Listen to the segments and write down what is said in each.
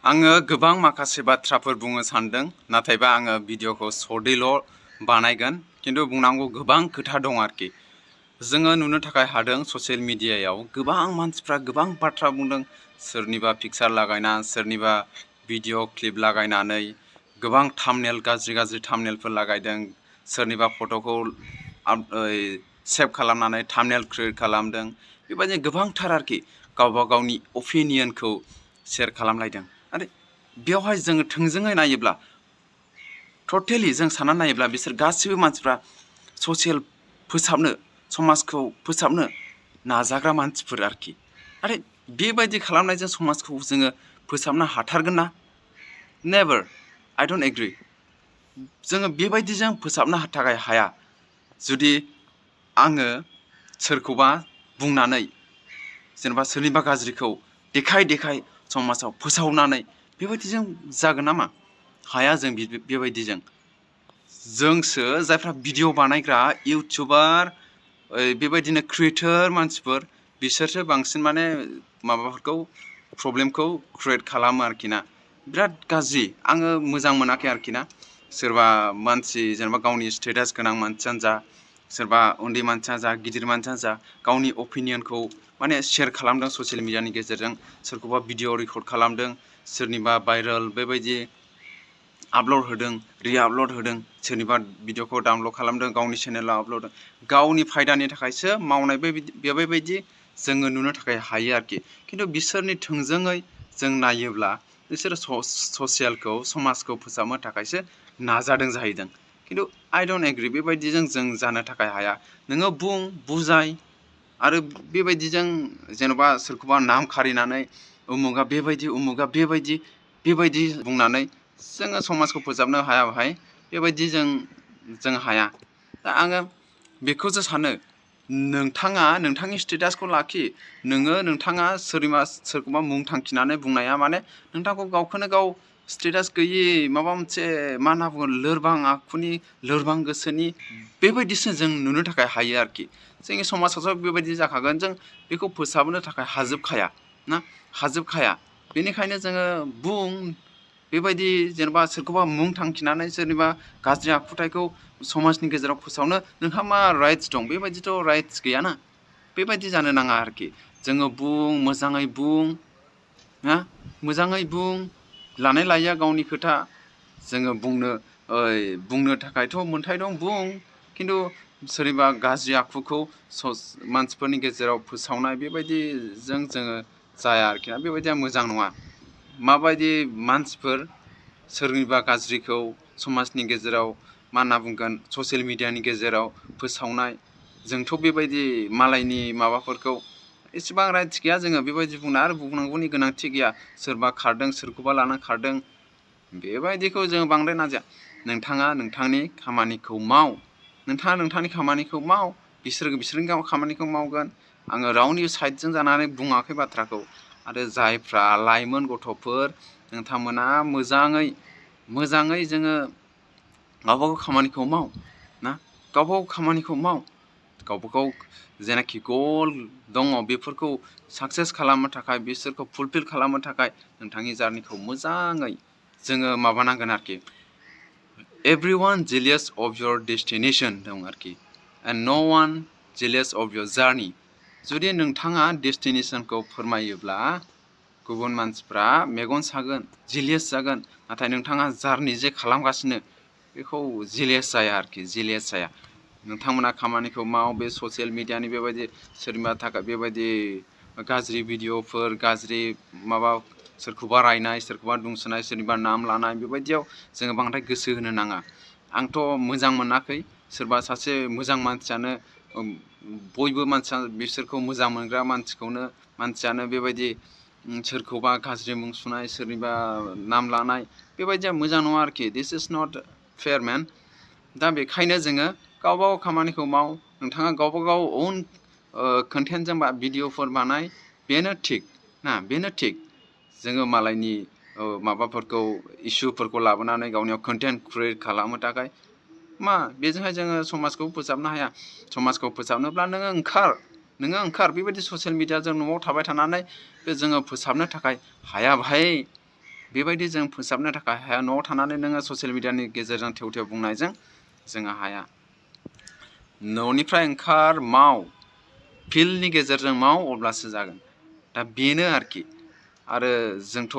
आङो गोबां माखासे बाथ्राफोर बुंनो सानदों नाथायबा आङो भिडिअखौ सर्टैल' बानायगोन खिन्थु बुंनांगौ गोबां खोथा दं आरोखि जोङो नुनो थाखाय हादों ससियेल मिडियायाव गोबां मानसिफ्रा गोबां बाथ्रा बुंदों सोरनिबा पिक्चार लागायना सोरनिबा भिडिअ क्लिप लागायनानै गोबां थाम्बनेल गाज्रि थाम्बनेलफोर लागायदों सोरनिबा फट'खौ सेभ खालामनानै थाम्बनेल क्रिएट खालामदों बेबायदिनो गोबांथार आरोखि गावबा गावनि अपिनियनखौ शेयार खालामलायदों आरो बेवहाय जोङो थोंजोङै नायोब्ला टटेलि जों साननानै नायोब्ला बिसोर गासिबो मानसिफ्रा ससियेल फोसाबनो समाजखौ फोसाबनो नाजाग्रा मानसिफोर आरोखि आरो बेबायदि खालामनायजों समाजखौ जोङो फोसाबनो हाथारगोन ना नेभार आइ डोन्ट एग्री जोङो बेबायदिजों फोसाबनो थाखाय हाया जुदि आङो सोरखौबा बुंनानै जेनेबा सोरनिबा गाज्रिखौ देखाय समाजाव फोसावनानै बेबायदिजों जागोन नामा हाया जों बेबायदिजों जोंसो जायफ्रा भिडिअ बानायग्रा इउटिउबार बेबायदिनो क्रिएटर मानसिफोर बिसोरसो बांसिन माने माबाफोरखौ प्रब्लेमखौ क्रिएट खालामो आरोखि ना बिराद गाज्रि आङो मोजां मोनाखै आरोखि ना सोरबा मानसि जेनेबा गावनि स्टेटास गोनां मानसियानो जा सोरबा उन्दै मानसिया जा गिदिर मानसिया जा गावनि अपिनियनखौ माने शेयार खालामदों ससियेल मिडियानि गेजेरजों सोरखौबा भिडिअ रेकर्ड खालामदों सोरनिबा भाइरेल बेबायदि आपल'ड होदों रिआपल'ड होदों सोरनिबा भिडिअखौ डाउनल'ड खालामदों गावनि चेनेलाव आपल'ड गावनि फायदानि थाखायसो मावनाय बेबायदि जोङो नुनो थाखाय हायो आरोखि खिन्थु बिसोरनि थोंजोङै जों नायोब्ला बिसोरो ससियेलखौ समाजखौ फोसाबनो थाखायसो नाजादों जाहैदों खिन्थु आइ डोन्ट एग्री बेबायदिजों जों जानो थाखाय हाया नोङो बुजाय आरो बेबायदिजों जेन'बा सोरखौबा नाम खारिनानै उमुगा बेबायदि बुंनानै जोङो समाजखौ फोसाबनो हाया बाहाय बेबायदि जों हाया दा आङो बेखौसो सानो नोंथाङा नोंथांनि स्टेटासखौ लाखि नोंथाङा सोरखौबा मुं थांखिनानै बुंनाया माने नोंथांखौ गावखौनो गाव स्टेटास गैयि माबा मोनसे मा होनना बुङो लोरबां आखुनि लोरबां गोसोनि बेबायदिसो जों नुनो थाखाय हायो आरोखि जोंनि समाजावथ' बेबायदि जाखागोन जों बेखौ फोसाबनो थाखाय हाजोबखाया बेनिखायनो जोङो बेबायदि जेनेबा सोरखौबा मुं थांखिनानै सोरनिबा गाज्रि आखुथायखौ समाजनि गेजेराव फोसावनो नोंहा मा राइट्स दं बेबायदिथ' राइट्स गैयाना बेबायदि जानो नाङा आरोखि जोङो मोजाङै बुं लानाय लायैया गावनि खोथा जोङो बुंनो थाखायथ' मोन्थाय दं खिन्थु सोरनिबा गाज्रि आखुखौ मानसिफोरनि गेजेराव फोसावनाय बेबायदिजों जोङो जाया आरोखि ना बेबायदिया मोजां नङा माबायदि मानसिफोर सोरनिबा गाज्रिखौ समाजनि गेजेराव मा होनना बुंगोन ससियेल मिडियानि गेजेराव फोसावनाय जोंथ' बेबायदि मालायनि माबाफोरखौ एसेबां राइट्स गैया जोङो बेबायदि बुंनांगौनि गोनांथि गैया सोरबा खारदों सोरखौबा लानानै खारदों बेबायदिखौ जों बांद्राय नाजाया नोंथाङा नोंथांनि खामानिखौ माव बिसोरनि खामानिखौ मावगोन आङो रावनिबो साइडजों जानानै बुङाखै बाथ्राखौ आरो जायफ्रा लाइमोन गथ'फोर नोंथांमोना मोजाङै जोङो गावबागाव खामानिखौ माव गावबागाव जेनाखि गल दङ बेफोरखौ साक्सेस खालामनो थाखाय बिसोरखौ फुलफिल खालामनो थाखाय नोंथांनि जार्निखौ मोजाङै जोङो माबानांगोन आरोखि everyone jealous of your destination दं आरोखि and no one jealous of your journey जुदि नोंथाङा डेस्टिनेसनखौ फोरमायोब्ला गुबुन मानसिफ्रा मेगन सागोन जेलियास जागोन नाथाय नोंथाङा जार्नि जे खालामगासिनो बेखौ जेलियास जाया नोंथांमोना खामानिखौ माव बे ससियेल मिडियानि बेबायदि सोरनिबा थाखाय बेबायदि गाज्रि भिडिअफोर गाज्रि माबा सोरखौबा रायनाय सोरखौबा दुंसोनाय सोरनिबा नाम लानाय बेबायदियाव जोङो बांद्राय गोसो होनो नाङा आंथ' मोजां मोनाखै सोरबा सासे मोजां मानसियानो बयबो मानसिया बिसोरखौ मोजां मोनग्रा मानसियानो बेबायदि सोरखौबा गाज्रि मुं सुनाय सोरनिबा नाम लानाय बेबायदिया मोजां नङा आरोखि दिस इज नट फेयार मेन दा बेखायनो जोङो गावबागाव खामानिखौ माव नोंथाङा गावबागाव ओन कन्टेन्टजों भिडिअफोर बानाय बेनो थिग जोङो मालायनि माबाफोरखौ इसुफोरखौ लाबोनानै गावनियाव कन्टेन्ट क्रिएट खालामनो थाखाय बेजोंहाय जोङो समाजखौ फोसाबनो हाया समाजखौ फोसाबनोब्ला नोङो ओंखार बेबायदि ससियेल मिडियाजों न'आव थाबाय थानानै जोङो फोसाबनो थाखाय हाया भाई बेबायदि जों फोसाबनो थाखाय हाया। न'आव थानानै नोङो ससियेल मिडियानि गेजेरजों थेव थेव बुंनायजों जोङो हाया। न'निफ्राय ओंखार माव, फिल्डनि गेजेरजों माव, अब्लासो जागोन। दा बेनो आरोखि। आरो जोंथ'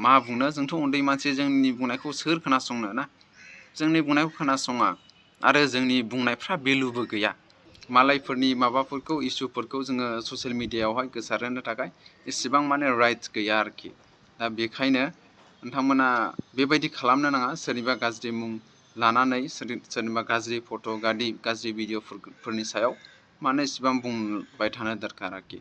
मा बुंनो, जोंथ' उन्दै मानसि, जोंनि बुंनायखौ सोर खोनासंनो ना? जोंनि बुंनायखौ खोनासङा आरो जोंनि बुंनायफ्रा भेलुबो गैया। मालायफोरनि माबाफोरखौ इसुफोरखौ जोङो ससियेल मिडियायावहाय गोसारहोनो थाखाय एसेबां माने राइट्स गैया आरोखि। दा बेखायनो नोंथांमोना बेबायदि खालामनो नाङा। सोरनिबा गाज्रि मुं लानानै सोरनिबा गाज्रि फट' गाज्रि भिडिअ'फोरनि सायाव मानो इसेबां बुंबाय थानो दरखार आरोखि।